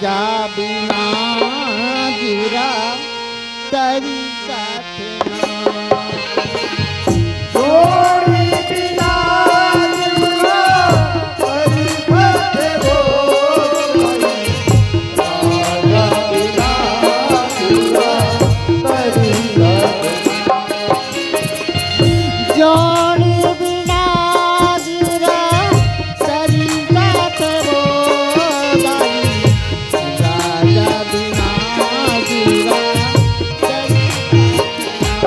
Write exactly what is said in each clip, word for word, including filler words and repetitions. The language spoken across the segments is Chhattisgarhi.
जा बिना जीरा तरी साथे ना। जोड़ी बिना जीरा तरी साथे हो। राजा बिना जीरा तरी साथे ना। जोड़ी बिना जीरा तरी साथे हो। राजा बिना जीरा तरी साथे ना।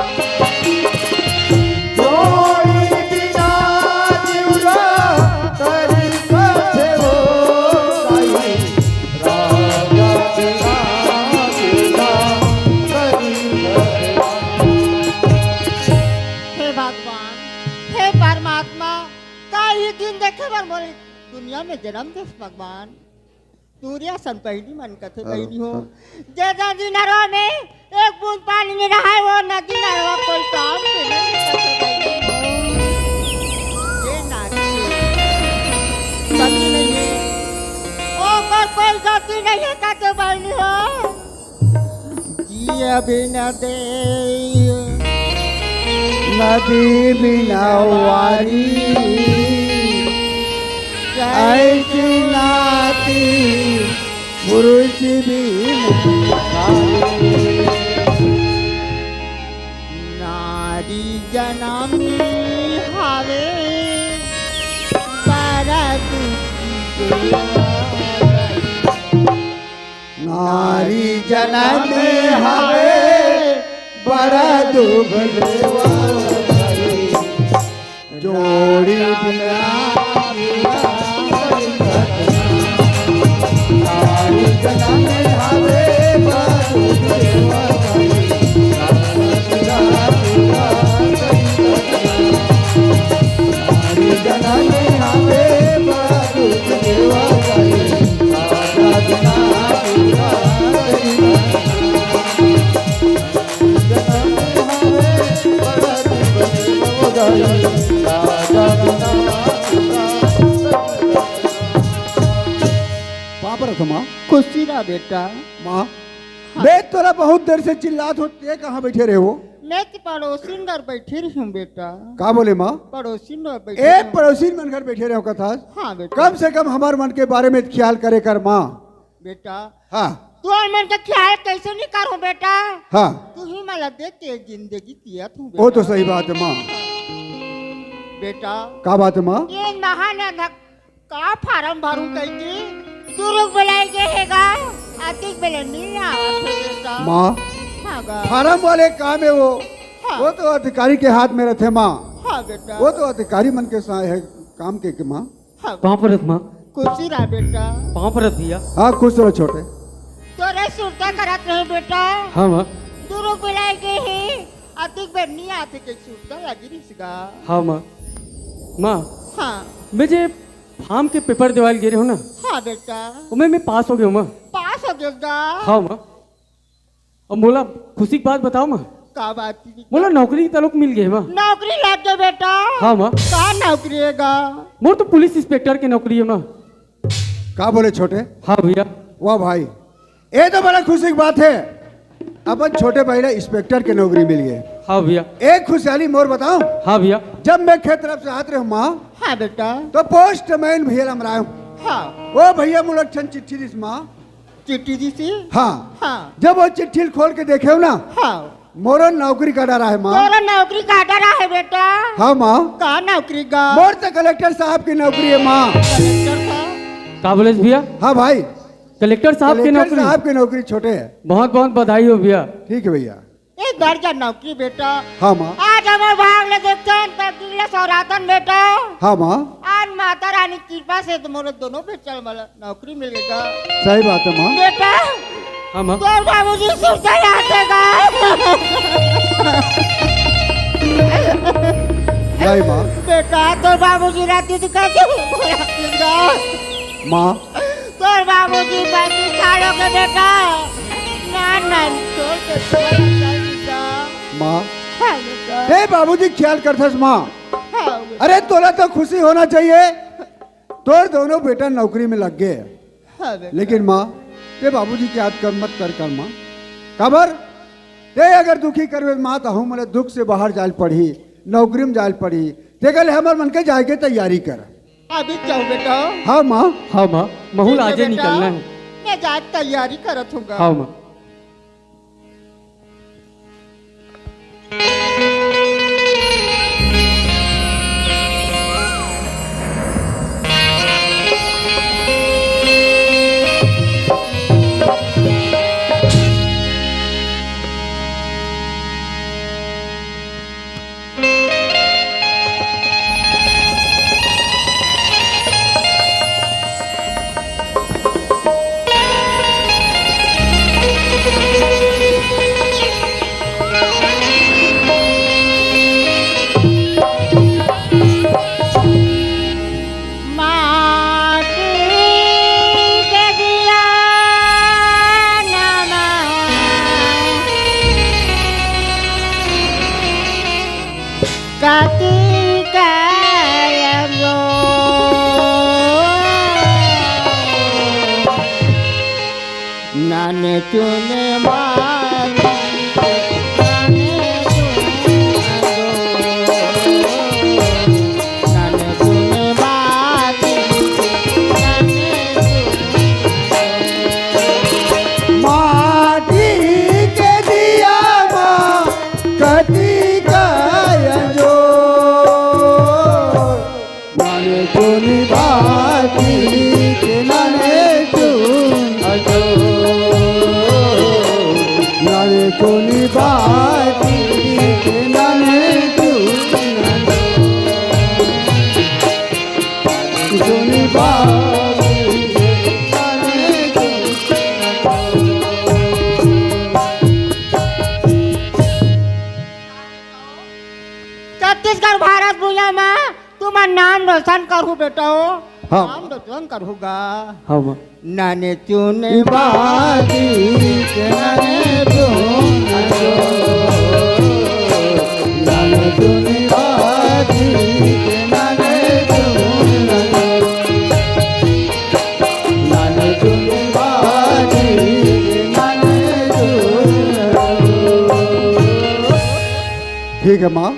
जोड़ी बिना जीरा तरी साथे हो। राजा बिना जीरा तरी साथे ना। हे भगवान, हे परमात्मा, का ये दिन देखे बर मोर दुनिया में जन्म देस भगवान। तोरे असन बहिनी मन कथे हाँ, बहिनी हो। हाँ। जे नदी नरवा में एक बूंद पानी नहीं रहा है, वो नदी नरवा कोई काम के नहीं कथे बहिनी हो। ये नारी है, गति नहीं है, ओकर कोई गति नहीं है कथे बहिनी हो। जिया बिना देव, नदी बिना वारी, ऐसी नाती पुरुष बिन नारी। नारी जनम हावे बड़ा दुख के। नारी जनम हवे बड़ा दुख देवा। जोड़ी बिना नारी जनम हवे बड़ा दुख देवा। पाँव परत हँव माँ। खुशी रह बेटा। माँ, हाँ। मैं तोला बहुत देर से चिल्लात हों, तें कहाँ बइठे रहे हो? मैं तो पड़ोसिन घर बइठे रहे हँव बेटा। का बोले माँ? पड़ोसिन घर बइठे ए, रहे हँव। पड़ोसिन मन घर बइठे रहे हो कथस? हाँ बेटा। कम से कम हमर मन के बारे में ख्याल करे कर माँ। बेटा, हाँ। तोर मन के ख्याल कइसे नहीं करों बेटा? हाँ। तुही मला देख के जिंदगी जियत हँव वो तो बेटा। सही बात है माँ। बेटा, का बात है माँ? ये महान का फारम भरूँ कहिके सुरुग बुलाए गे हे गा, अतिक बेले नी आवत हे बेटा। माँ, हाँ गा। फारम वाले काम हे वो, हाँ। वो तो अधिकारी के हाथ में रथे माँ। हाँ बेटा। वो तो अधिकारी मन के सा-, हे, काम के, के माँ। हाँ। पाँव परत माँ। खुशी रह बेटा। पाँव परत भैया। हाँ, खुश रहो छोटे। तोरे सुरता करत रहे बेटा। हाँ माँ। सुरुग बुलाए गे हे, अतिक बेर नी आथे के सुरता लगी रिहिस गा। हाँ माँ। माँ, हाँ। मैं जे फार्म के पेपर देवाल गे रहे हँव ना, हाँ बेटा। ओमे मैं पास हो गे हँव माँ। पास हो गे गा? हाँ माँ। अब मोला खुशी के बात बताओ माँ। का बात? मोला नौकरी के तलक मिल गे माँ। नौकरी लग गे बेटा? हाँ माँ। का नौकरी हे गा? मोर तो पुलिस इंस्पेक्टर के नौकरी हे माँ। का बोले छोटे? हाँ भैया। वाह भाई, ये तो बड़ा खुशी की बात हे। अपन छोटे भाई ला इंस्पेक्टर के नौकरी मिल गे। हाँ भैया। एक खुशहाली मोर बताओ। हाँ भैया। जब मैं खेत तरफ से आत रहे हँव माँ, हाँ बेटा। तो पोस्टमैन भैया ला मलाए हँव। हाँ। ओ भैया मोला एक ठन चिट्ठी दिस माँ। चिट्ठी दिस? हाँ। हाँ। जब वो चिट्ठी खोल के देखे हँव ना, हाँ। मोरो नौकरी का डर हे माँ। मोरो नौकरी का डर हे बेटा। हाँ माँ। का नौकरी गा? मोर तो कलेक्टर साहब की नौकरी हे माँ। कलेक्टर साहब? का बोलेस भैया? हाँ भाई। कलेक्टर साहब की कलेक्टर नौकरी? साहब की नौकरी छोटे हे। बहुत बहुत बधाई हो भैया। ठीक हे भैया। ए दर्जा नौकरी बेटा। हाँ माँ। आज हमर भाग ले देखथन, तकदीर ले सौराथन बेटा। हाँ माँ। आज माता रानी कृपा से तो मोर दोनों बेटा ला नौकरी मिल गे गा। सही बात हे माँ। बेटा। हाँ माँ। तोर बाबूजी सुरता आथे गा। नहीं माँ। बेटा, तोर बाबूजी राती दिखा के बोला गा। माँ। तोर बाबूजी पैंतीस साल हो गे बेटा। ना, ना, छोड़ के चल बेटा। माँ। हाँ बेटा। हे बाबूजी ख्याल करथस माँ। हाँ बेटा। अरे तोला तो खुशी होना चाहिए, तोर दोनों बेटा नौकरी में लग गे। हाँ बेटा। लेकिन माँ, ते बाबूजी के याद कर, मत कर कर माँ। काबर? ते अगर दुखी करबे माँ, त हमन ला दुख से बाहर जाय ल पड़ही, नौकरी में जाय ल पड़ही। ते कहले हमर मन के जाय के तैयारी कर। अभी जाओ बेटा। हाँ माँ। हाँ माँ, महूँ ठीक है आजे बेटा। निकलना है। मैं जाय के तैयारी करत हूँ गा। हाँ माँ। माटी के दिया नमा कति कायम जो। नाने चुने बारी, नाने चुने बारी, नाने चुने बारी, नाने चुने बारी। माटी के दिया मा कति कायम जो। नाने कोनी बाती के नाने तू अजो। नाने कोनी बाती के नाने तू अजो। कोनी बाती के नाने तू अजो। छत्तीसगढ़ भारत भुइयां मा तुमन नाम रोशन करहू बेटा हो। हाँ। नाम रोशन करहू गा। हाँ माँ। नाने चुने बाजी के नाने चुन जो। नाने चुने बाजी के नाने चुन जो। नाने चुने बाजी के नाने चुन जो। ठीक है माँ,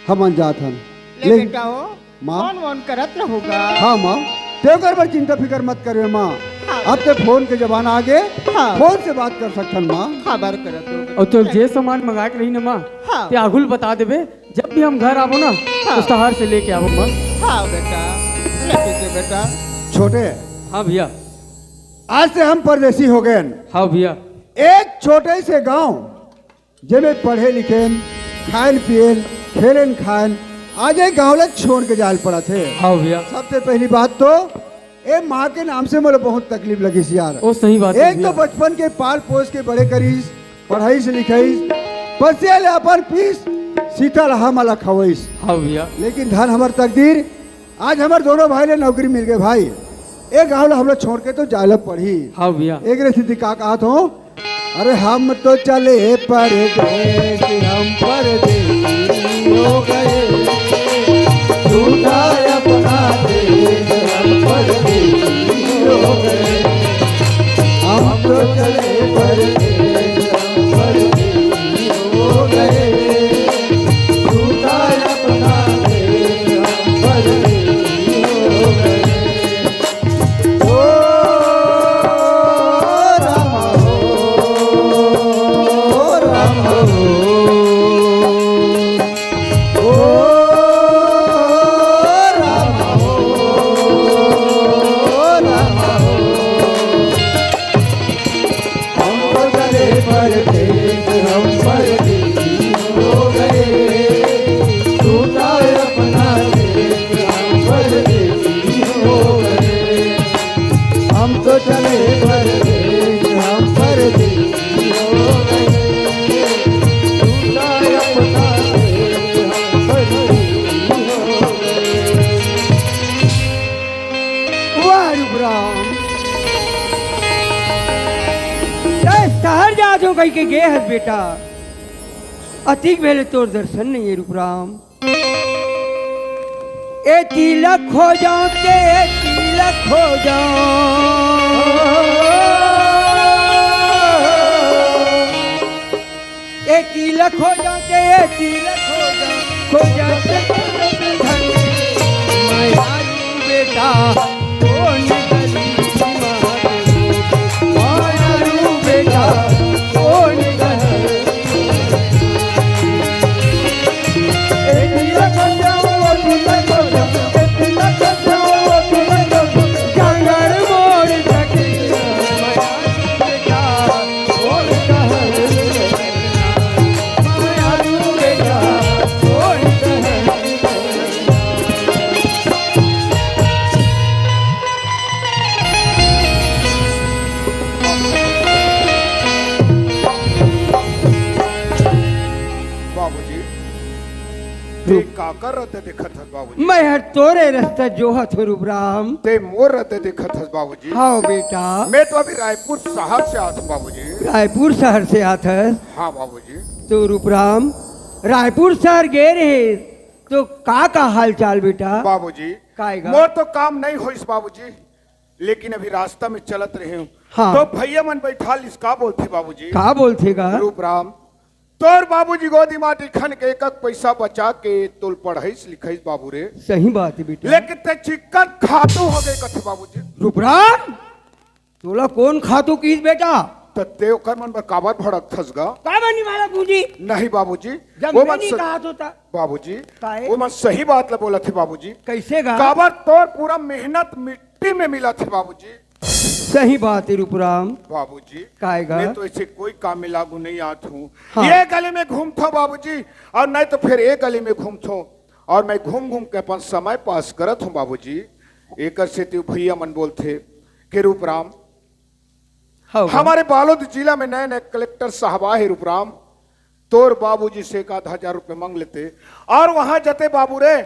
हमन जात हन। ले लेकिन बेटा हो, माँ। फोन वोन करत रहू गा। हाँ माँ, ते ओकर बर चिंता फिकर मत करबे माँ। हाँ। अब ते फोन के जमाना आगे, हाँ। फोन से बात कर सकथन माँ। खबर करत हो। अउ तोर जे सामान मंगाए के रही ना माँ, हाँ। ते आगू ल बता देबे, जब भी हम घर आबो ना, हाँ। तो शहर से लेके आबो माँ। हाँ बेटा, लेके के बेटा। छोटे। हाँ भैया। आज से हम परदेसी हो गए। हाँ भैया। एक छोटे से गांव जेमे पढ़े लिखेन, खाएन पिएन, खेलेन खाएन, आज ए गाँव ल छोड़ के जाए ल पड़त हे। हाँ भैया। सबसे पहली बात तो ए माँ के नाम से मोला बहुत तकलीफ लगिस यार। ओ सही बात हे एक तो भैया। बचपन के पाल पोस के बड़े करिस, पढ़ाईस लिखाईस, पसिया ले अपन पीस, सीता ल हमला खवइस। हाँ भैया। लेकिन धन हमर तकदीर, आज हमर दोनों भाई ले नौकरी मिल गए भाई। ए गाँव ल हमला छोड़ के तो जाए ल पड़ही। हाँ भैया। एकरे सेती का कहत हों, अरे हम तो चले परदेस, हम परदेसी हो गए। झूठा अपना देस, हम परदेसी हो गए। हम तो चले परदेस, हम परदेसी हो गए। झूठा अपना देस, हम परदेसी हो गए। ओ राम हो, राम हो, ओ राम हो, राम हो। हम तो चले परदेस, हम परदेसी हो गए। तू तो अपना देस, हम परदेसी हो गए। हम तो चले परदेस, हम परदेसी हो गए। तू तो अपना देस, हम परदेसी हो गए। वाह रूप राम, तैं शहर जात हों कहिके गे हस बेटा, अतिक बेले तोर दर्शन नइ हे रूप राम। ए तिलक हो जाओ ते, ए तिलक हो जाओ। ते काकर रद्दा देखत हस बाबूजी? मैं हर तोरे रस्ता जोहत हूँ रूपराम। ते मोर रद्दा देखत हस बाबूजी? हाँ बेटा। मैं तो अभी रायपुर शहर से आत हूँ बाबूजी। रायपुर शहर से आत हस? हाँ बाबूजी। तो रूपराम, रायपुर शहर गे रहे तो का का हाल चाल बेटा? बाबूजी, काय गा? मोर तो काम नहीं होइस बाबूजी, लेकिन अभी रास्ता में चलत रहे हूँ। हाँ। तो भैया मन बैठा लिस, का बोलथे बाबूजी? का बोलथे गा? रूपराम, तोर बाबूजी गोदी माटी खन के एक एक पैसा बचा के तोल पढ़ाईस लिखाईस बाबू रे। सही बात है बेटा। लेकिन ते चिक्कन खातू हो गए कथे बाबूजी। रूपराम, तोला कौन खातू किस बेटा? त ते ओकर मन बर काबर भड़कथस गा? काबर नहीं भड़कहूँ जी? नहीं बाबूजी, जब वो मैं मन नहीं स-, कहा तो था। बाबूजी, काहे? वो मन सही बात ला बोलत हे बाबूजी। कैसे गा? काबर तोर पूरा मेहनत मिट्टी में मिलत हे बाबूजी। सही बात है रूपराम। बाबूजी, काय गा? मैं तो ऐसे कोई काम में लागू नहीं आत हूँ। हाँ। ये गली में घूमथो बाबूजी, और नहीं तो फिर ये गली में घूमथो, और मैं घूम घूम के अपन समय पास करत हूँ बाबूजी। एकर सेती भैया मन बोलथे कि रूपराम, हाँ गा। हमारे बालोद जिला में नए नए कलेक्टर साहब आए हे रूपराम, तोर बाबूजी से एक आध हजार रुपये मांग लेते, और वहां जाते बाबू रे,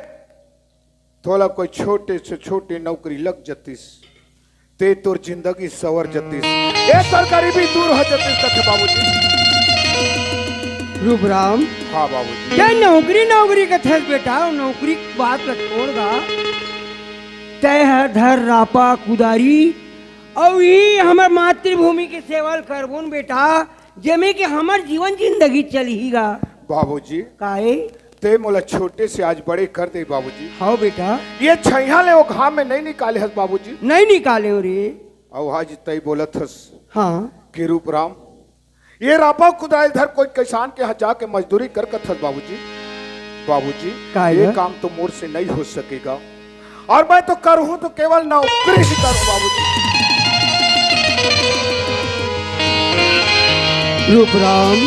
तोला कोई छोटे से छोटे नौकरी लग जतिस, ते तोर जिंदगी सवर जतिस, ए तोर गरीबी दूर हो जतिस, कथे बाबूजी। रूपराम, हाँ बाबूजी। ये नौकरी, नौकरी कथस बेटा, नौकरी के बात ल छोड़ गा। तय ह धर रापा कुदारी, अउ ई हमर मातृभूमि के सेवा ल करबोन बेटा, जेमे के हमर जीवन जिंदगी चलही गा। बाबूजी, काहे? ते मोला छोटे से आज बड़े कर दे बाबूजी। हाँ बेटा। ये छैहा ले वो घाम में नहीं निकाले हस बाबूजी। नहीं निकाले हो रे। अउ आज तई बोलत हस हाँ। कि रूपराम, ये रापा कुदारी धर कोई किसान के यहाँ जाके मजदूरी कर कथस बाबूजी। बाबूजी, काहे ये गा? काम तो मोर से नहीं हो सकेगा, और मैं तो करूँ तो केवल नौकरी ही करूँ बाबूजी। रूपराम,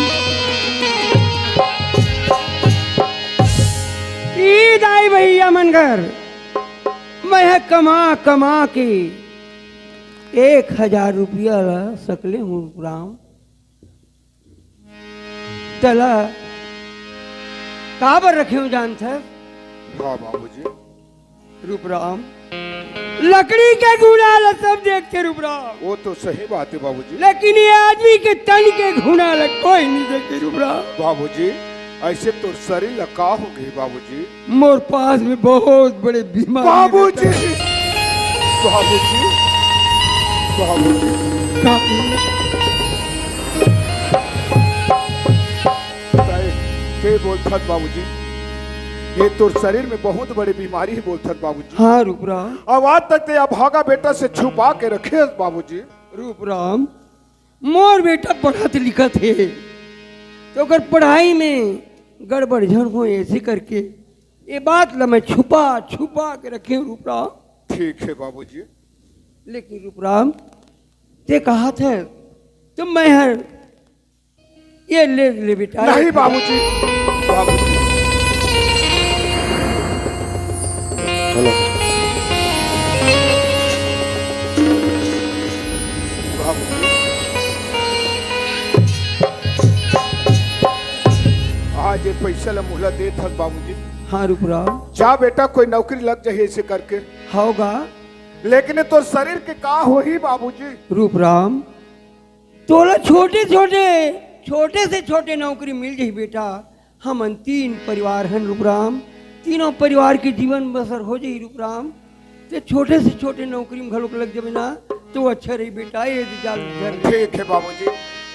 ई दाई भैया मन घर मैं ह कमा कमा के एक हजार रुपया ला सकले हूँ रूपराम। तला काबर रखे हूँ जानथस? हाँ बाबूजी। रूपराम, लकड़ी के गुना ला सब देखथे रूपराम। वो तो सही बात है बाबूजी। लेकिन ये आदमी के तन के घुना ला कोई नहीं देखे रूपराम। बाबूजी, ऐसे तोर शरीर ला का हो गई बाबूजी? मोर पास में बहुत बड़े बीमारी बाबूजी, बेटा। बाबूजी, बाबूजी। का? तय, के बोलथस बाबूजी? ये तोर शरीर में बहुत बड़े बीमारी है बोलथस बाबूजी। हाँ रूपराम। अब आज तक ते अभागा बेटा से छुपा के रखे हस बाबूजी। रूपराम, मोर बेटा पढ़त लिखत हे, तो ओकर पढ़ाई में गड़बड़ झन हो, ऐसे करके ये बात ला मैं छुपा छुपा के रखे हूँ रूपराम। ठीक है बाबूजी। लेकिन रूपराम, ते कहा थे तो मैं हर ये ले ले बेटा। नहीं बाबूजी, बाबूजी। हेलो। बाबूजी। आज ये पैसा ला मोला देत हस बाबूजी। हाँ रूपराम। जा बेटा, कोई नौकरी लग जाही ऐसे करके। होगा। लेकिन तोर शरीर के का होही बाबूजी? रूपराम, तोला छोटे छोटे, छोटे से छोटे नौकरी मिल जाही बेटा। हमन तीन परिवार हन रूपराम, तीनों परिवार के जीवन बसर हो जाही रूपराम। ते छोटे से छोटे नौकरी में घलोक लग जाबे ना, तो अच्छा रही बेटा, ये जा घर ले। ठीक है बाबूजी,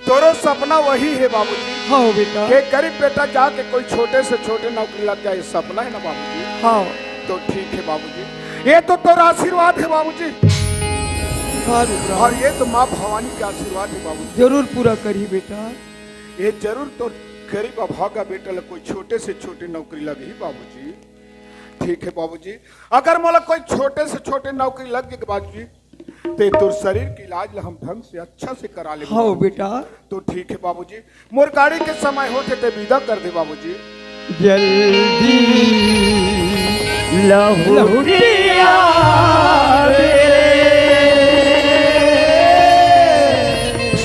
तोरो सपना वही है बाबूजी। हाँ बेटा। कि गरीब बेटा जाके कोई छोटे से छोटे नौकरी लग जाए, सपना है ना बाबूजी? हाँ। तो ठीक है बाबूजी, ये तो तोरा आशीर्वाद है बाबूजी। हाँ बेटा। और ये तो माँ भवानी के आशीर्वाद है बाबूजी। जरूर पूरा करही बेटा। ये जरूर तोर गरीब अभागा बेटा ला कोई छोटे से छोटे नौकरी लगही बाबूजी। ठीक है बाबूजी, अगर मोला कोई छोटे से छोटे नौकरी लग जाए बाबूजी, ते तोर शरीर के इलाज ला हम ढंग से अच्छा से करा लेबो हाँ बाबूजी। बेटा। तो ठीक है बाबूजी, मोर गाड़ी के समय होथे ते विदा कर दे बाबूजी। जल्दी लहुटिया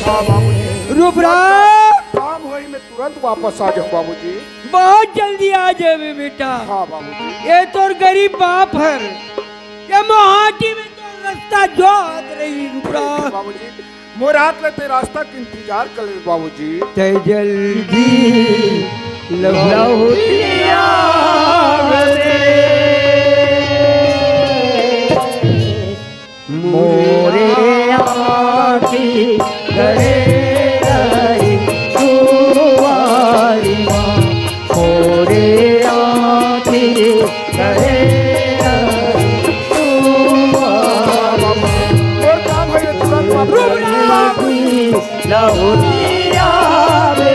हाँ बाबूजी। रूपराम। काम होई में तुरंत तुरंत वापस आ जाऊं बाबूजी। बहुत जल्दी आ जाबे बेटा। हाँ बाबूजी। ये तोर गरीब बाप हर, ये मोहाटी में तोर रास्ता जोहत रही रुपरा। बाबूजी, मोर हाथ ले ते रास्ता के इंतजार कर ले बाबूजी। तै जल्दी लहुटिया मोरे आँखी गड़े रही दुआरी माँ, मोरे आँखी गड़े रही दुआरी माँ। और काम है ये तुरंत वापस। लहुटिया रे।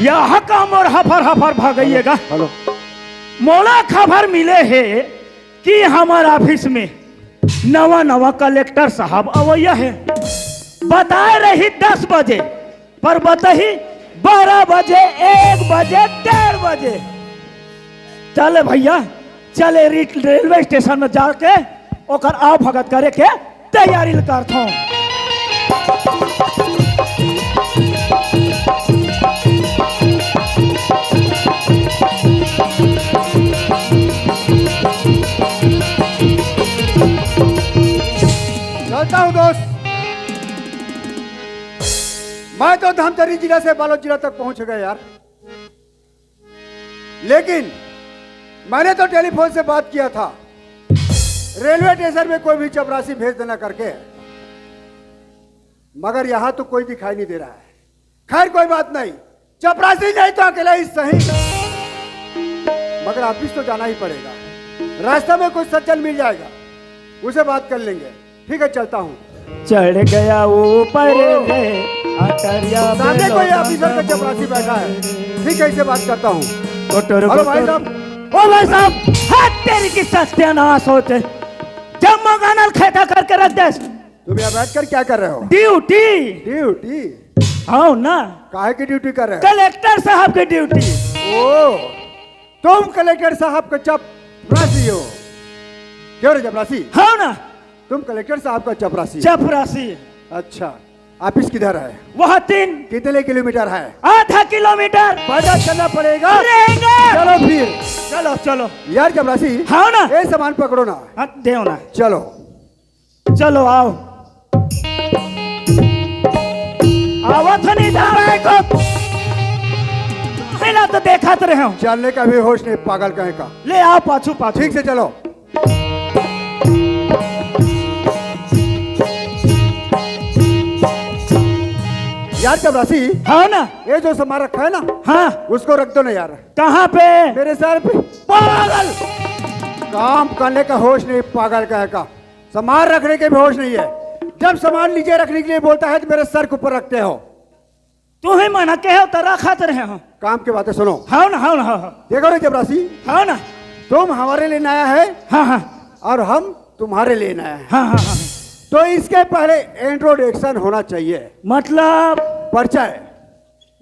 यह का मोर हफर हफर भगइएगा। मोला खबर मिले हे कि हमर office में नवा नवा collector साहब अवइया हे। बताए रही दस बजे, पर बताही बारह बजे, एक बजे, डेढ़ बजे। चले भइया, चले री-, railway station में जाके ओकर आवभगत करे के तैयारी ल करथों। चलता हूँ दोस्त, मैं तो धमतरी जिला से बालोद जिला तक पहुंच गया यार, लेकिन मैंने तो टेलीफोन से बात किया था रेलवे स्टेशन में कोई भी चपरासी भेज देना करके, मगर यहाँ तो कोई दिखाई नहीं दे रहा है। खैर, कोई बात नहीं, चपरासी नहीं तो अकेला ही सही, मगर ऑफिस तो जाना ही पड़ेगा। रास्ता में कोई सज्जन मिल जाएगा, उसे बात कर लेंगे। ठीक है, चलता हूँ। चढ़ गया ऊपर रे, अटरिया सामने कोई ऑफिसर का चपरासी बैठा है। ठीक है, इसे बात करता हूँ। हेलो भाई साहब। ओ भाई साहब, हाथ तेरी की सत्यानाश होते, जब मगानल खेता करके रख दे। तुम यहाँ बैठकर क्या कर रहे हो? ड्यूटी। ड्यूटी? हाँ ना। काहे की ड्यूटी कर रहे हो? कलेक्टर साहब की ड्यूटी। ओ, तुम कलेक्टर साहब का चपरासी हो? क्यों रे चपरासी? हाँ ना। तुम कलेक्टर साहब का चपरासी? चपरासी। अच्छा, ऑफिस किधर है? वहाँ तीन। कितने किलोमीटर है? आधा किलोमीटर। पैदल चलना पड़ेगा? रहेगा। चलो फिर। चलो, चलो। यार चपरासी। हाँ ना। ये सामान पकड़ो ना। हाँ, देव ना। चलो। चलो, आओ। आवत नहीं जा रहे को। पहला तो देखत रहे हो। चलने का भी होश नहीं, पागल कहीं का। ले आओ, पाछू, पाछू। ठीक से चलो। यार चपरासी। हाँ ना। ये जो सामान रखा है ना, हाँ। उसको रख दो ना यार। कहाँ पे? मेरे सर पे। पागल। काम करने का होश नहीं, पागल कहे का। सामान रखने के भी होश नहीं है। जब सामान नीचे रखने के लिए बोलता है तो मेरे सर के ऊपर रखते हो। तुम्हें मना कहे हो तो रखत रहे हो। काम की बातें सुनो। हाँ ना, हाँ ना, हाँ, हाँ। देखो रे चपरासी, हाँ ना। तुम हमारे लिए नया है हाँ, हाँ। और हम तुम्हारे लिए नया है। हाँ, हाँ, हाँ। तो इसके पहले इंट्रोडक्शन होना चाहिए। मतलब? परिचय।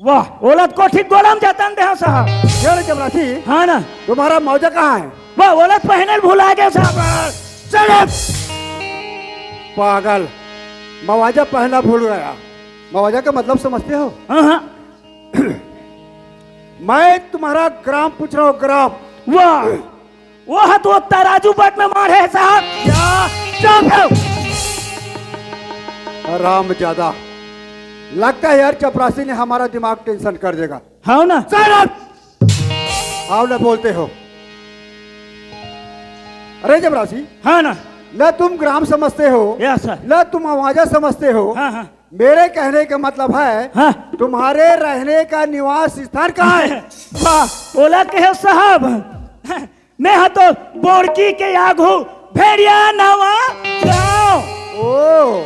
वाह, ओलत को ठीक गोलम जतन दे हो साहब। क्यों रे चपरासी? हाँ ना। तुम्हारा मौजा कहाँ है? वाह, ओलत पहनल भुला गए साहब। Shut up! पागल, मवाजा पहनना भूल गया। मवाजा का मतलब समझते हो? हाँ, हाँ। मैं तुम्हारा ग्राम पूछ रहा हूँ, ग्राम। वाह, वो है तो तराजू बट में मार है साहब। क्या? चुप रहो। राम ज्यादा, लगता है यार चपरासी ने हमारा दिमाग टेंशन कर देगा। हाँ ना। Shut up! आओ ना, बोलते हो। अरे चपरासी, हाँ ना। ना तुम ग्राम समझते हो, Yes sir। ना तुम आवाजा समझते हो। हाँ, हाँ। मेरे कहने का मतलब है, हाँ। तुम्हारे रहने का निवास स्थान कहाँ है? वाह, ओला कहे साहब, मैं हा तो बोड़की के आगू भेड़िया नवा गाँव। ओ।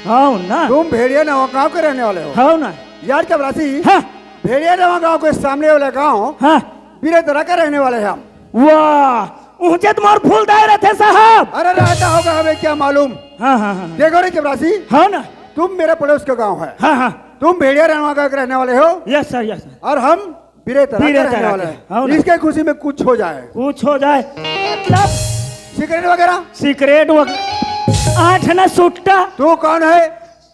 हाँ ना। तुम भेड़िया नवा गाँव के रहने वाले हो? हाँ ना। यार चपरासी, हाँ। भेड़िया नवा गाँव के सामने वाला गाँव हाँ। बिरेतरा का रहने वाले हैं हम। वाह, ऊंचे तुम्हार फूल दाए रहते साहब। अरे रहता होगा, हमें क्या मालूम। हाँ, हाँ, हाँ। देखो रे चपरासी, हाँ ना। तुम मेरे पड़ोस का गाँव है। हाँ, हाँ। तुम भेड़िया नवा गाँव के रहने वाले हो। Yes sir, yes sir। और हम बिरेतरा के बिरेतरा रहने के, वाले हैं। हाँ ना। इसके खुशी में कुछ हो जाए। कुछ हो जाए मतलब? सिगरेट वगैरह? सिगरेट वगैरह? आठ ना सुट्टा। तू कौन है?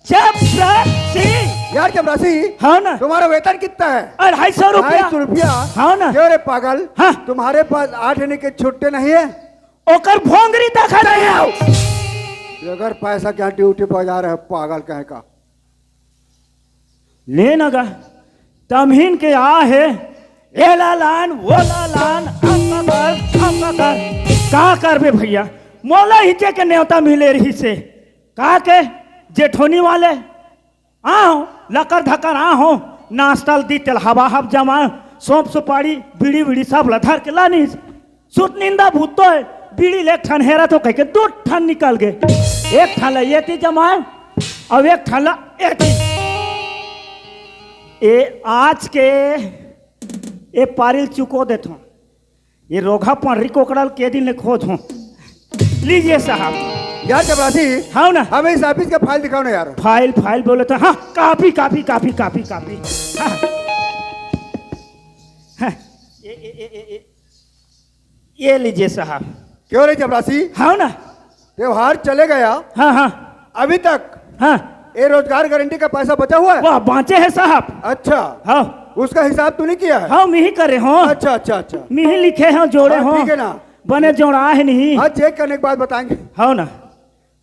चपरासी। यार चपरासी, हाँ ना। तुम्हारा वेतन कितना है? अढ़ाई सौ रुपया। अढ़ाई सौ रुपया? हाँ ना। क्यों रे पागल? हाँ। तुम्हारे पास आठ आने के छुट्टे नहीं है? ओकर भोंगरी देखा नहीं आओ। बगैर पैसा क्या ड्यूटी पर जा रहे हो, पागल कहे का? ले न गा, तमहिन के आ हे, एला लान, ओला लान, अम्मा कर, अम्मा कर। का करबे भैया, मोला हिचे के नेवता मिले रही से। का के जेठोनी वाले, आहो, लकर धकर आहो, नाश्ता ल दी तेल हवा हब जमा, सौंप सुपारी, बीड़ी वीड़ी सब ल धर के लानिस। सुत निंदा भूतो है, बीड़ी ले एक ठन हेरा तो कह के दो ठन निकल गए। एक ठन ला ये ती जमाए, अब एक ठन ला ये ती। ए आज के ए पारिल चुको देथो। ये रोघा पंडरी कोकड़ल के दिन ले खोज हो। लीजिए साहब। यार चपरासी, हाँ ना। हमें इस ऑफिस का फाइल दिखाओ ना यार। फाइल, फाइल बोले तो हाँ, copy, copy, copy, copy, copy. हाँ। हाँ। ये, ये, ये, ये, ये। ये लीजिए साहब। क्यों रे चपरासी? हाँ ना। त्योहार चले गया, हाँ, हाँ। अभी तक हाँ। ये रोजगार गारंटी का पैसा बचा हुआ है? वाह, बांचे है साहब। अच्छा। हाँ। उसका हिसाब तू नहीं किया है? हाँ, मैं ही करे हूँ। अच्छा, अच्छा, अच्छा। मैं ही लिखे हूँ, जोड़े हाँ, हूँ। ठीक है ना? बने जोड़ा है नहीं। हाँ, चेक करने के बाद बताएंगे। हाँ ना।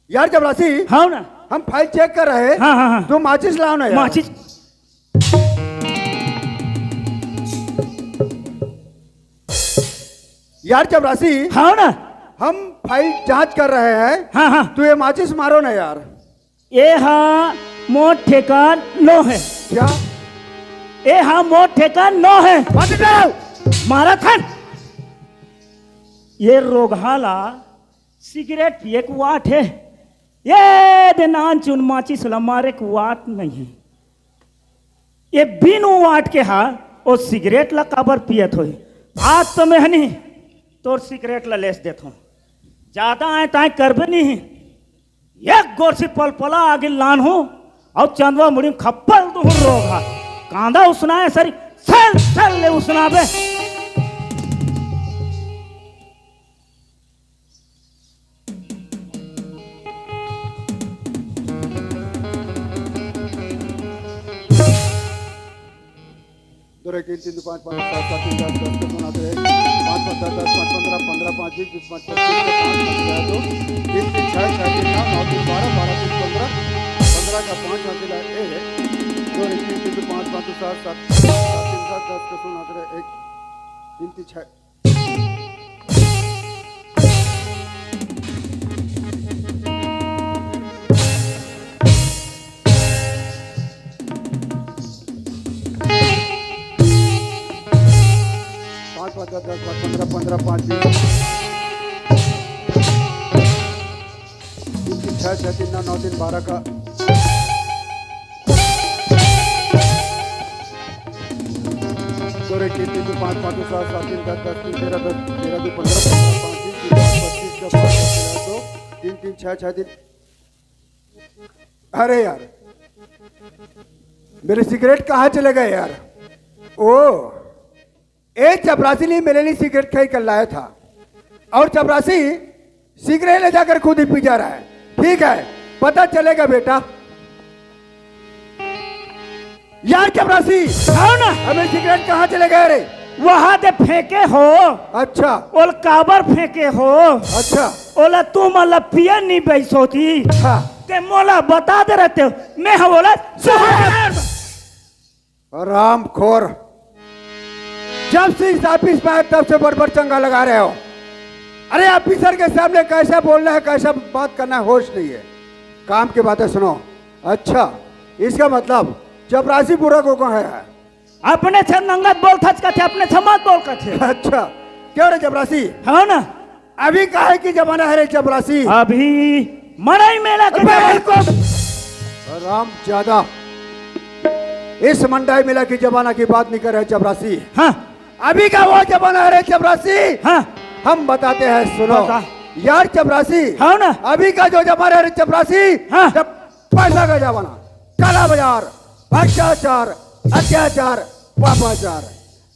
यार चपरासी, हाँ ना। हम फाइल चेक कर रहे हैं। हाँ, हाँ, हाँ। तू माचिस लाओ ना यार। माचिस। यार चपरासी, हाँ ना। हम फाइल जांच कर रहे हैं। हाँ, हाँ। तू ये माचिस मारो ना यार। ए हा मोर ठेका नो है। क्या? ए हा मोर ठेका नो है। बंद करो। मारा था। ये रोगहा ला सिगरेट पिए के वाट है। ये दे नान चुन माचिस ला मारे के वाट नहीं है। ये बिन वाट के हा, वो सिगरेट ला काबर पियत होही? आज तो मैं हनी तोर सिगरेट ला लेस देथों। ज्यादा आए ताए करबे नहीं। एक गोरसी पलपला आगे लान हो, और चंदवा मुड़ी में खप्पल दुहर रोग हा। कांदा उसना है सरी, सल, सल ले उसना बे। दो रे, तीन, तीन, दो, पाँच, पाँच, सात, सात, तीन, चार, दस, दस, नौ, आते हैं। पाँच, पाँच, दस, दस, पाँच, पन्द्रह, पन्द्रह, पाँच, बीस, बीस, पाँच, पच्चीस, पाँच, पाँच, ग्यारह, दो, तीन, तीन, छः, छः, तीन, नौ, नौ, तीन, बारह, बारह, तीन, पन्द्रह, पन्द्रह का पाँच, पाँच, ग्यारह, दो, दो रे, तीन, तीन, दो, पाँच, पाँच, दो, सात, सात, सात, तीन, सात, दस, दस, नौ, आते हैं। एक, तीन, तीन, छः। पाँच, पाँच, दस, दस, पाँच, पन्द्रह, पन्द्रह, पाँच, बीस। छह, छह तीन नौ, नौ तीन बारह का। दो रे तीन, तीन दो पाँच, पाँच दो सात, सात तीन दस, दस तीन तेरह, दस तेरह दो पन्द्रह, पन्द्रह पाँच तीन, तीन पाँच पच्चीस, दस पाँच तेरह दो, तीन तीन छह, छह तीन। अरे यार, मेरी सिगरेट कहाँ चले गए यार? ओ, ए चपरासी ने मेरे लिए सिगरेट खरीद कर लाया था और चपरासी सिगरेट ले जाकर खुद ही पी जा रहा है। ठीक है, पता चलेगा बेटा। यार चपरासी, आओ ना। अबे सिगरेट कहाँ चले गए रे? वहां दे फेंके हो। अच्छा। ओल काबर फेंके हो? अच्छा। ओला तू मला पिए नहीं बैसोती। हाँ। ते मोला बता दे रहते हो। मैं हंव ओला सुहार। हरामखोर, जब से इस ऑफिस में आए तब से बड़ बड़ चंगा लगा रहे हो। अरे ऑफिसर के सामने कैसा बोलना है, कैसा बात करना है, होश नहीं है। काम की बातें सुनो। अच्छा, इसका मतलब चपरासी बुरा को कहा है? अपने से नंगत बोल थच कथे, अपने से मत बोल कथे। अच्छा, क्यों रे चपरासी? हाँ ना। अभी काहे की जमाना है रे चपरासी? अभी मड़ई मेला के अबे जमाना। इनको, राम ज्यादा, इस मंडाई मेला की जमाना की बात नहीं कर रहे चपरासी। हाँ। अभी का वो जमाना है रे चपरासी। हाँ। हम बताते हैं, सुनो। बता। यार चपरासी। हाँ ना। अभी का जो जमाना है रे चपरासी। हाँ। जब पैसा का जमाना, काला बाजार, भ्रष्टाचार, अत्याचार, पापाचार।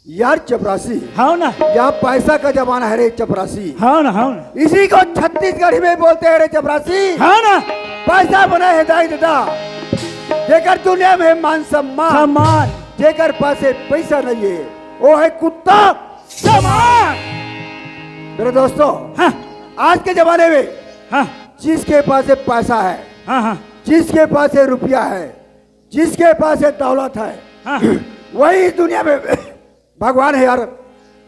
यार चपरासी। हाँ ना। यहाँ पैसा का जमाना है रे चपरासी। हाँ ना, हाँ ना। इसी को छत्तीसगढ़ी में बोलते हैं रे चपरासी। हाँ ना। पैसा बना है दाई दादा, जेकर दुनिया में मान सम्मान। सम्मान। जेकर पासे पैसा नहीं है, वो है कुत्ता समान। मेरे दोस्तों, हाँ। आज के जमाने में हाँ। जिसके पासे पैसा है, हाँ, हाँ। जिसके पासे रुपया है, जिसके पास ये दौलत है, हाँ। वही इस दुनिया में भगवान है यार।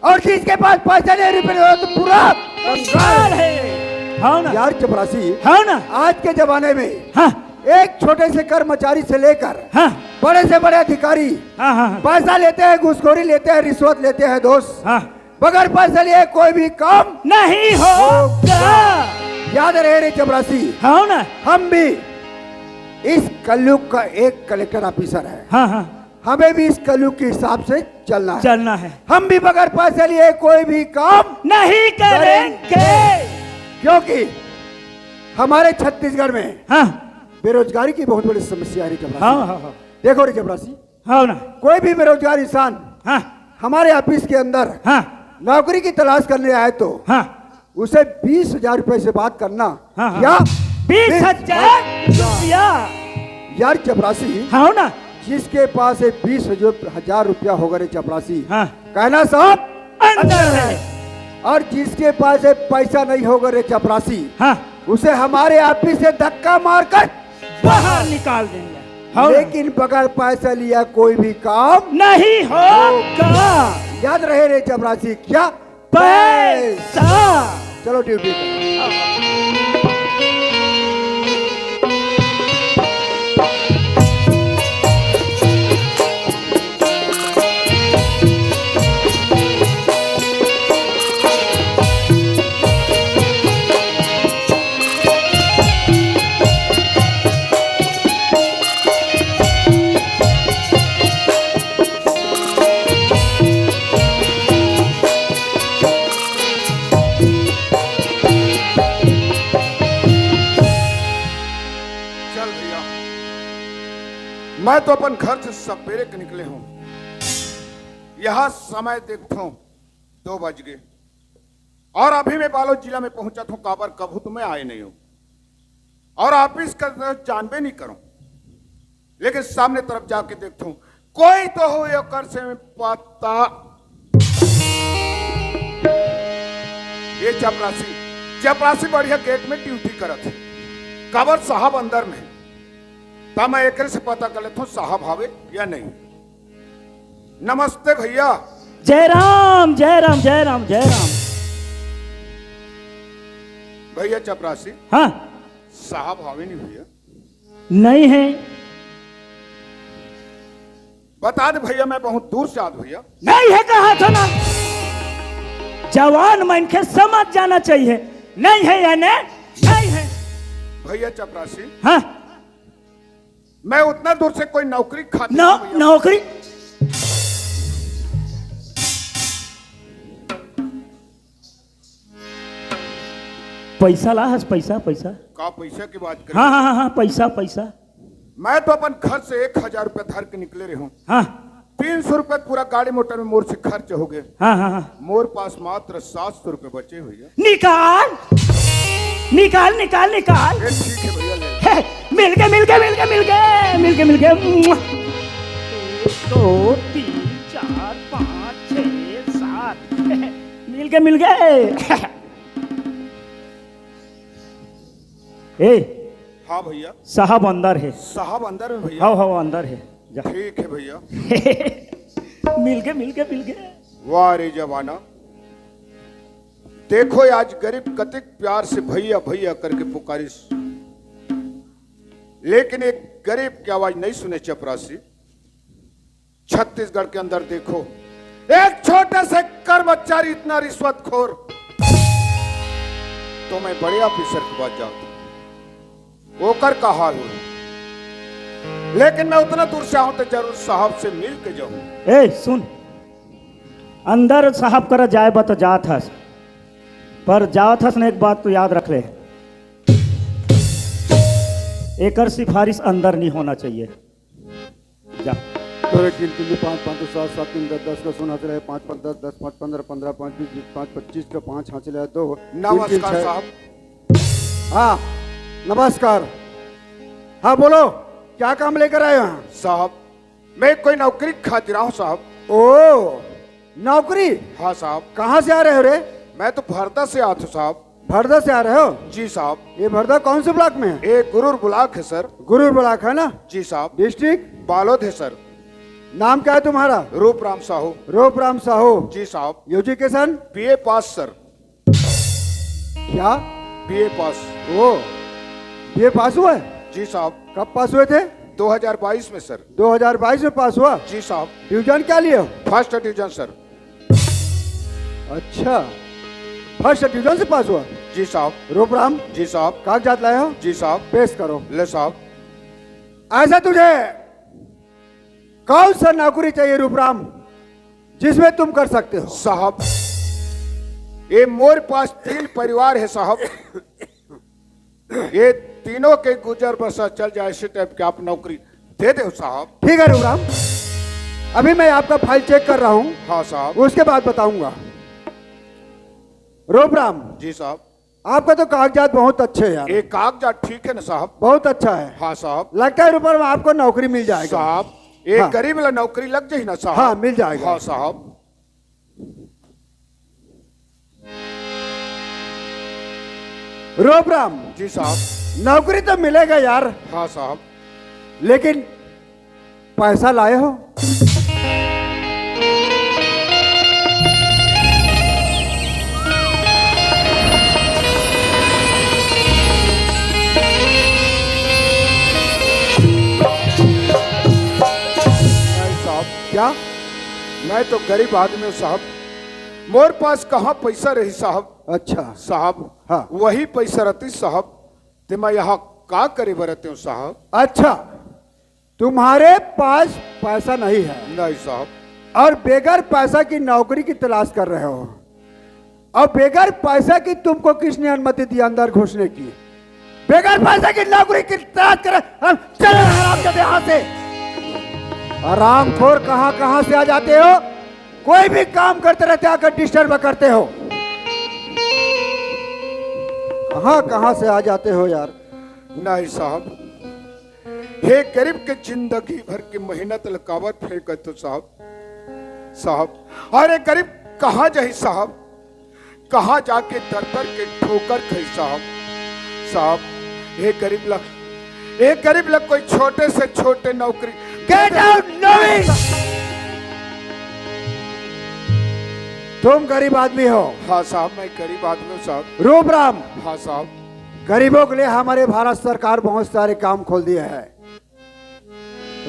और जिसके पास पैसा नहीं, रुपये नहीं, तो पूरा कंगाल है। हाँ ना। यार चपरासी, हाँ ना। आज के जमाने में हाँ। एक छोटे से कर्मचारी से लेकर हाँ। बड़े से बड़े अधिकारी हाँ, हाँ, हाँ। पैसा लेते हैं, घूसखोरी लेते हैं, रिश्वत लेते हैं दोस्त। हाँ। बगैर पैसा लिए कोई भी काम नहीं होगा। याद रहे रे चपरासी। हाँ ना। हम भी इस कलयुग का एक कलेक्टर ऑफिसर है। हाँ, हाँ। हमें भी इस कलयुग के हिसाब से चलना है। चलना है। हम भी बगैर पैसे लिए कोई भी काम नहीं करेंगे। करेंगे। क्योंकि हमारे छत्तीसगढ़ में हाँ। बेरोजगारी की बहुत बड़ी समस्या है रे चपरासी। हाँ, हाँ, हाँ। देखो रे चपरासी, हाँ ना। कोई भी बेरोजगार इंसान हाँ। हमारे ऑफिस के अंदर हाँ। नौकरी की तलाश करने आए तो हाँ। उसे बीस हजार रुपए से बात करना हाँ, हाँ। या बीस हजार रुपया। यार चपरासी, हाँ ना। जिसके पास ये बीस हजार रुपया होगा रे चपरासी, हाँ। कहना साहब अंदर है। और जिसके पास ये पैसा नहीं होगा रे चपरासी, हाँ। उसे हमारे ऑफिस से धक्का मारकर बाहर निकाल देंगे। हाँ। लेकिन बगैर पैसा लिया कोई भी काम नहीं होगा। याद रहे रे चपरासी, क्या? पैसा। चलो ड्यूटी पे। चल भैया, मैं तो अपन घर से सबेरे के निकले हूँ। यहाँ समय देखता हूँ, दो बज गए और अभी मैं बालोद जिला में पहुंचा था, काबर कभू तो मैं आए नहीं हूँ और ऑफिस का तो जानबे नहीं करूँ, लेकिन सामने तरफ जाके देखता हूँ, कोई तो हो एकर से पता। ये चपरासी, चपरासी बढ़िया गेट में ड्यूटी करत है, काबर साहब अंदर में, ता मैं एकरे से पता कर लेता हूँ साहब हावे या नहीं। नमस्ते भैया। जय राम, जय राम, जय राम, जय राम। भैया चपरासी। हाँ। साहब हावे नहीं भैया? नहीं है। बता दे भैया, मैं बहुत दूर से आद भैया। नहीं है कहा था ना, जवान मन के समझ जाना चाहिए, नहीं है यानी नहीं है। भैया चपरासी, हाँ। मैं उतना दूर से कोई नौकरी खातिर नौ-, नहीं भैया। नौकरी? पैसा ला हस, पैसा, पैसा। का पैसा की बात कर? हाँ, हाँ, हाँ, हाँ, पैसा, पैसा। मैं तो अपन घर से एक हजार रुपया धर के निकले रहे हूँ। हाँ। तीन सौ रुपया पूरा गाड़ी मोटर में मोर से खर्च हो गए। हाँ, हाँ, हाँ। मोर पास मात्र सात सौ रुपया बचे भैया। निकाल, निकाल, निकाल, निकाल। ए, ठीक है भैया, ले। हे, मिल गए, मिल गए, मिल गए, मिल गए, मिल गए, मिल गए। एक, दो, तीन, चार, पाँच, छः, सात। मिल गए, मिल गए। ए, हाँ भैया। साहब अंदर है। साहब अंदर है भैया। हाँ, हाँ, अंदर है। जा। ठीक है भैया। मिल गए, मिल गए, मिल गए। वाह रे जमाना, देखो आज गरीब कतिक प्यार से भैया भैया करके पुकारिस, लेकिन एक गरीब की आवाज नहीं सुने चपरासी। छत्तीसगढ़ के अंदर देखो, एक छोटे से कर्मचारी इतना रिश्वतखोर, तो मैं बड़े ऑफिसर के पास जाऊं, ओकर का हाल हो। लेकिन मैं उतना दूर से आऊं तो जरूर साहब से मिल के जाऊं। ए, सुन, अंदर साहब करा जाए बा तो जात हस, पर जात हस ना, एक बात तो याद रख ले, एकर सिफारिश अंदर नहीं होना चाहिए। जा। तोरे तीन तीन दो पाँच, पाँच दो सात, सात तीन दस, दस का सोना चला है, पाँच पाँच दस, दस पाँच पन्द्रह, पन्द्रह पाँच बीस, बीस पाँच पच्चीस का पाँच हाथ चला है, दो, तीन तीन नमस्कार छः। साहब। हाँ, नमस्कार। हाँ, बोलो, क्या काम लेकर आए हो यहाँ? साहब, मैं कोई नौकरी खातिर आऊँ साहब। ओ, नौकरी? हाँ साहब। कहाँ से आ रहे हो रे? मैं तो भरदा से आत हूँ साहब। भरदा से आ रहे हो? जी साहब। ये भरदा कौन से ब्लॉक में है? ये गुरूर ब्लॉक है सर। गुरूर ब्लॉक है ना? जी साहब। डिस्ट्रिक्ट? बालोद है सर। नाम क्या है तुम्हारा? रूपराम साहू। रूपराम साहू। जी साहब। एजुकेशन? बीए पास सर। क्या? बीए पास। ओ, बीए पास हुआ है? जी साहब। कब पास हुए थे? दो हज़ार बाईस में सर। दो हज़ार बाईस में पास हुआ? जी साहब। डिवीजन क्या लिए हो? First division sir. अच्छा, फर्स्ट डिवीजन से पास हुआ? जी साहब। रूपराम, जी साहब। कागजात लाए हो? जी साहब। पेश करो। ले साहब। ऐसा तुझे कौन सा नौकरी चाहिए रूपराम, जिसमें तुम कर सकते हो? साहब, ये मोर पास तीन परिवार है साहब, ये तीनों के गुजर बसर चल जाए, इसी टाइप की आप नौकरी दे दो साहब। ठीक है रूपराम, अभी मैं आपका फाइल चेक कर रहा हूँ। हाँ साहब। उसके बाद बताऊंगा। रूपराम। जी साहब। आपका तो कागजात बहुत अच्छे हैं यार। ये कागजात ठीक है ना साहब? बहुत अच्छा है। हाँ साहब। लगता है रूपराम आपको नौकरी मिल जाएगा। साहब, ये हाँ। गरीब ला नौकरी लग जाए ना साहब? हाँ, मिल जाएगा। हाँ साहब। रूपराम। जी साहब। नौकरी तो मिलेगा यार। हाँ साहब। लेकिन पैसा लाए हो? नहीं साहब। क्या? मैं तो गरीब आदमी हूँ साहब, मोर पास कहाँ पैसा रही साहब? अच्छा। साहब, हाँ। वही पैसा रहती साहब, ते मैं यहाँ का करे बर रहते हूँ साहब? अच्छा, तुम्हारे पास पैसा नहीं है। नहीं साहब। और बेगर पैसा की नौकरी की तलाश कर रहे हो। और बेगर पैसा की तुमको किसने अनुमति दी अंदर घुसने की? बेगर पैसा की नौकरी की तलाश कर रहे हो। चलो हराम के यहाँ से। हरामखोर कहाँ कहाँ से आ जाते हो? कोई भी काम करते रहते हो, आकर डिस्टर्ब करते हो। कहाँ कहाँ से आ जाते हो यार? नहीं साहब, हे गरीब के जिंदगी भर की मेहनत ल काबर फेंकत हो साहब? साहब, अरे गरीब कहाँ जाही साहब? कहाँ जाके दर दर के ठोकर खाई साहब? साहब, हे गरीब ला, हे गरीब ला कोई छोटे से छोटे नौकरी। Get out, नवीन! तुम गरीब आदमी हो। हाँ साहब, मैं गरीब आदमी हूँ साहब। रूपराम। हाँ साहब। गरीबों के लिए हमारे भारत सरकार बहुत सारे काम खोल दिए हैं।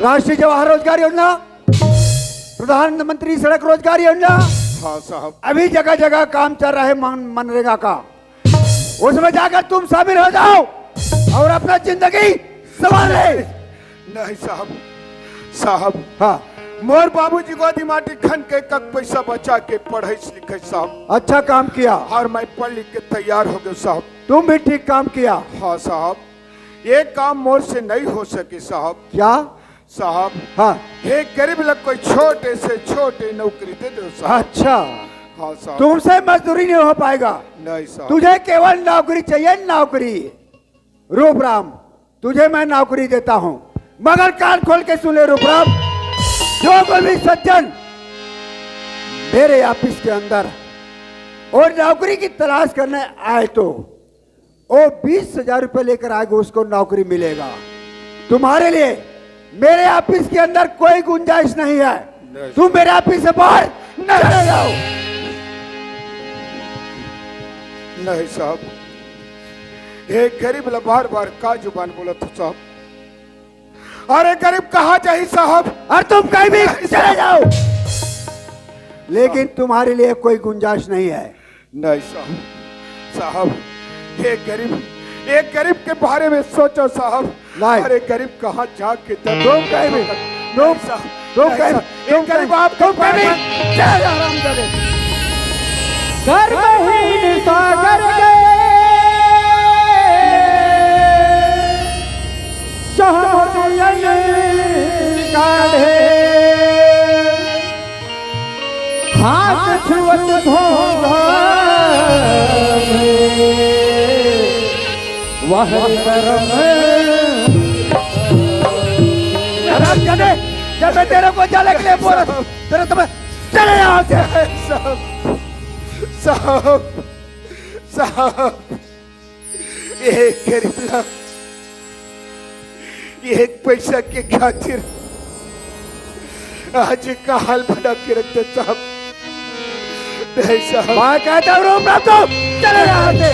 राष्ट्रीय जवाहर रोजगार योजना, प्रधानमंत्री सड़क रोजगार योजना, हाँ साहब। अभी जगह जगह काम चल रहा है मन-, मनरेगा का, उसमें जाकर तुम शामिल हो जाओ। और अपना जिंदगी संवार ले। नहीं साहब, साहब। हाँ। मोर बाबूजी गोदी माटी खन के कक पैसा बचा के पढ़ाई लिखाई साहब। अच्छा काम किया। और मैं पढ़ लिख के तैयार हो गया साहब। तुम भी ठीक काम किया। हाँ साहब, ये काम मोर से नहीं हो सके साहब। क्या? साहब, हाँ। हे गरीब लोग कोई छोटे से छोटे नौकरी दे दो साहब। अच्छा। हाँ साहब। तुमसे मजदूरी नहीं हो पाएगा। नहीं साहब। तुझे केवल नौकरी चाहिए, नौकरी। रूपराम, तुझे मैं नौकरी देता हूँ, मगर कान खोल के सुन ले रूपराम, जो कोई भी सज्जन मेरे ऑफिस के अंदर और नौकरी की तलाश करने आए तो वो बीस हजार रुपये लेकर आएगा, उसको नौकरी मिलेगा। तुम्हारे लिए मेरे ऑफिस के अंदर कोई गुंजाइश नहीं है। नहीं। तुम मेरे ऑफिस से बाहर चले जाओ। नहीं साहब, ये गरीब ला बार बार का जुबान बोलत हो साहब? अरे गरीब कहाँ जाही साहब? और तुम कहीं भी चले जाओ, लेकिन तुम्हारे लिए कोई गुंजाइश नहीं है। नहीं साहब, साहब, ये गरीब, ये गरीब के बारे में सोचो साहब। नहीं। अरे गरीब कहाँ जाके दर्द तुम कहीं भी, तुम, साहब, तुम नहीं कहीं, साहब, ये तुम गरीब कहीं, आपको तुम कहीं भी, जय हरामजादे। गर्भहीन सागर के चहुमुखियन काढ़े, हाथ छुअत घोंघा में वह करम। हरामजादे, जब मैं तेरे को जले के लिए बोला, तेरे तो मैं चले यहाँ से। साहब, साहब, साहब, ये गरीब ना, ये एक पैसा के खातिर आज का हाल बना के रखते साहब। नहीं साहब। मैं कहता हूँ, रूपराम, तुम चले यहाँ से।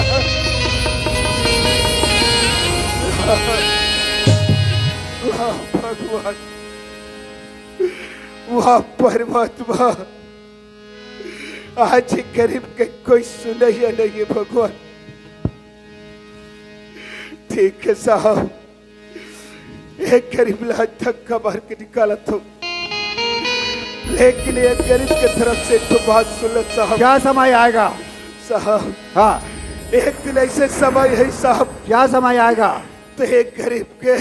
वाह भगवान, वाह परमात्मा, आज गरीब के कोई सुनैया नहीं है भगवान। ठीक है साहब, एक गरीब ला धक्का मार के निकालत हो, लेकिन एक गरीब के तरफ से एक ठो बात सुन लो साहब। क्या समय आएगा? साहब, हाँ। एक दिन ऐसे समय है साहब। क्या समय आएगा? तो एक गरीब के,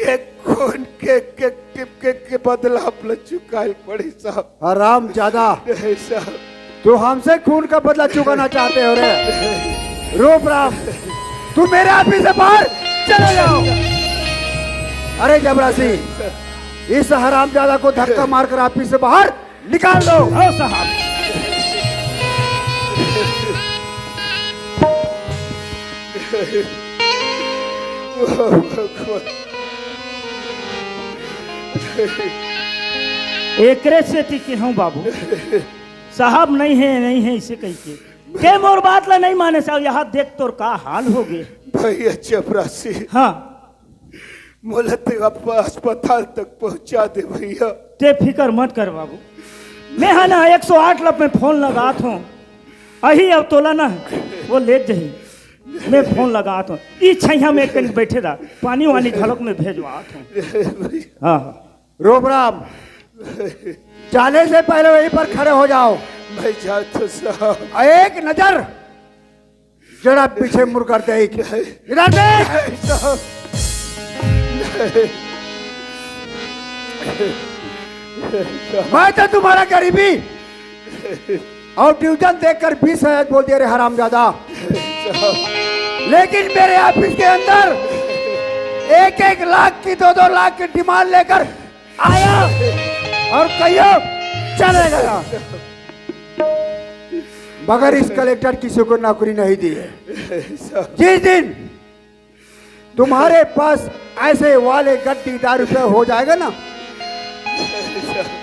एक खून के, के टिपके के बदला आप ला चुकाए पड़ी साहब। हरामजादा, नहीं साहब। तू हमसे खून का बदला चुकाना चाहते हो रे? रूपराम, तू मेरे ऑफिस से बाहर चले जाओ। अरे जबरासी, इस हरामजादा को धक्का मारकर ऑफिस से बाहर निकाल दो। हाँ साहब। एकरे सेती केहेंव बाबू, साहब नहीं है, नहीं है, इसे कहिके। ते मोर बात ला नहीं माने साहब, यहाँ देख तोर का हाल हो गए। भैया चपरासी, हाँ। मोला ते अप-, अस्पताल तक पहुंचा दे भैया। ते फिकर मत कर बाबू, मैं हा ना एक सौ आठ ला मैं फोन लगात हूँ, अही अब तोला ना वो ले जही। मैं फोन लगात हूँ, ई छैया में कहीं बैठे रहा, पानी वानी घलोक में भेजवात हूँ। हाँ, हाँ। रूपराम, जाने से पहले वहीं पर खड़े हो जाओ। मैं जाता हूँ साहब। एक नजर जरा पीछे मुड़कर देख। इधर देख। नहीं साहब। नहीं। मैं तो तुम्हारा गरीबी और ट्यूशन देखकर बीस हजार बोल दिया रे हरामजादा, लेकिन मेरे ऑफिस के अंदर एक एक लाख की, दो दो लाख की डिमांड लेकर आया और कहियो चले गया, मगर इस कलेक्टर किसी को नौकरी नहीं दी है। जिस दिन तुम्हारे पास ऐसे वाले गड्डीदार रुपए हो जाएगा ना,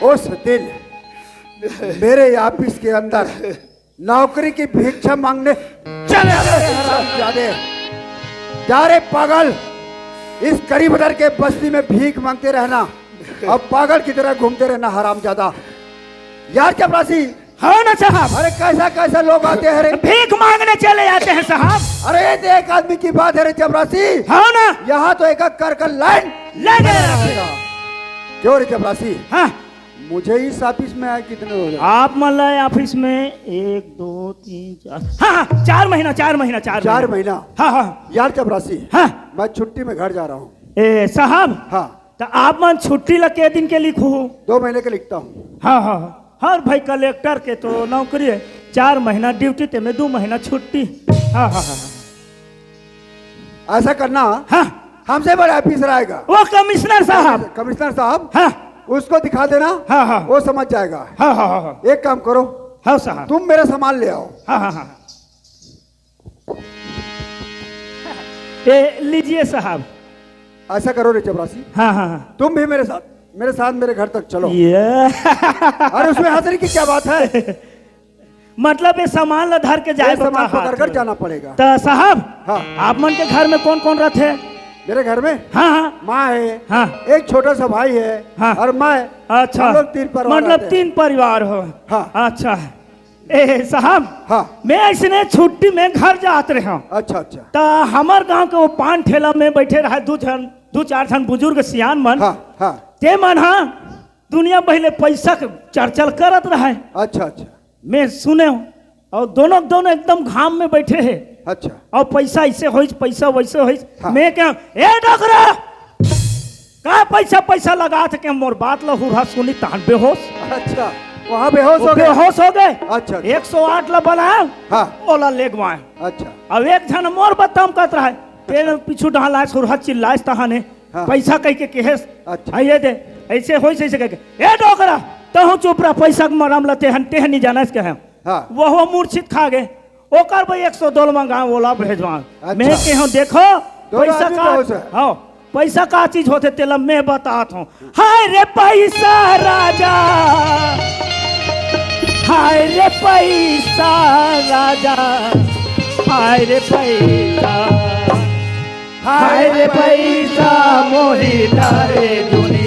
उस दिन मेरे ऑफिस के अंदर नौकरी की भिक्षा मांगने चले आते हैं हरामजादे। जा रे पागल, इस गरीब दर के बस्ती में भीख मांगते रहना और पागल की तरह घूमते रहना हरामजादा। यार चपरासी, हाँ ना साहब। अरे, कैसा कैसा लोग आते हैं रे। भीख मांगने चले जाते हैं साहब। अरे, ये तो एक आदमी की बात है रे चपरासी। हाँ ना। यहाँ तो एक एक कर कर लाइन लगे रहते हैं। क्यों रे चपरासी? हाँ। मुझे इस ऑफिस में आए कितने हो गए? आप मन ला ऑफिस में एक, दो, तीन, चार, हाँ, हाँ, चार महीना, चार महीना, चार चार महीना। महीना। हाँ, हाँ। यार चपरासी, हाँ। मैं छुट्टी में घर जा रहा हूँ। ए, साहब। हाँ। तो आप मन छुट्टी ला के दिन के लिखू? दो महीने के लिखता हूँ। हाँ, हाँ, हाँ। हर भाई कलेक्टर के तो नौकरी है, चार महीना ड्यूटी, ते में दो महीना छुट्टी। हाँ, हाँ, हाँ, हाँ। ऐसा करना, हाँ। हमसे बड़ा ऑफिसर आएगा। वो कमिश्नर साहब। कमिश्नर साहब, हाँ। उसको दिखा देना, हाँ, हाँ। वो समझ जाएगा। हाँ, हाँ, हाँ, हाँ। एक काम करो, हाँ साहब। तुम मेरा सामान ले आओ। हाँ, हाँ, हाँ। ये लीजिए साहब। ऐसा करो रे चपरासी, हाँ, हाँ, हाँ। तुम भी मेरे साथ, मेरे साथ मेरे घर तक चलो। ये अरे, उसमें हंसने की क्या बात है? मतलब ये सामान ला धर के जाए ये बर सामान कहा पकड़ कर थे। जाना पड़ेगा। तो साहब, हाँ। आप मन के घर में कौन कौन रहते हैं? मेरे घर में हाँ, हाँ। माँ है, हाँ। एक छोटा सा भाई है हाँ। और मैं। अच्छा। हम लोग तीन परिवार मतलब रहते हैं। तीन परिवार हो। हाँ। अच्छा। ए साहब, हाँ। मैं ऐसने छुट्टी में घर जात रहे हूँ। अच्छा, अच्छा। तो हमार गांव के वो पान ठेला में बैठे रहे दो जन, दो चार जन बुजुर्ग सियान मन। हाँ, हाँ। ते मन हाँ दुनिया पहले पैसा के चर्चा करत रहे। अच्छा, अच्छा। मैं सुने हूँ, और दोनों दोनों एकदम घाम में बैठे हैं। अच्छा। और पैसा ऐसे होइस, पैसा वैसे होइस। हाँ। मैं क्या, ए डोकरा, का पैसा पैसा लगा थे के मोर बात ला हुरहा सुनी तहन बेहोश। अच्छा, वहाँ बेहोश वो हो गए। बेहोश हो गए। अच्छा, अच्छा। एक सौ आठ ला बुलाया, हाँ। ओला ले गवाए। अच्छा। अब एक झन मोर बतम करत रहे, तेरे पीछू डहालाइस हुरहा चिल्लाइस तहाने, हाँ। पैसा कह के केहेस। अच्छा। आ ये दे, ऐसे होइस ऐसे कह के, ए डोकरा, तहूँ चुप रह, पैसा के मरम ला तेहन तेहन नहीं जाना इसके हम। हाँ। वो मूर्छित खा गए। ओकर भाई एक सौ दो मंगा, ओला भेजवा। अच्छा। मैं केहूँ देखो, दोनों पैसा आदमी का, बेहोश है। हाँ, पैसा का चीज होथे, तेला मैं बतात हूँ। हाय रे पैसा राजा, हाय रे पैसा राजा, हाय रे पैसा, हाय रे पैसा मोही डारे दुनिया।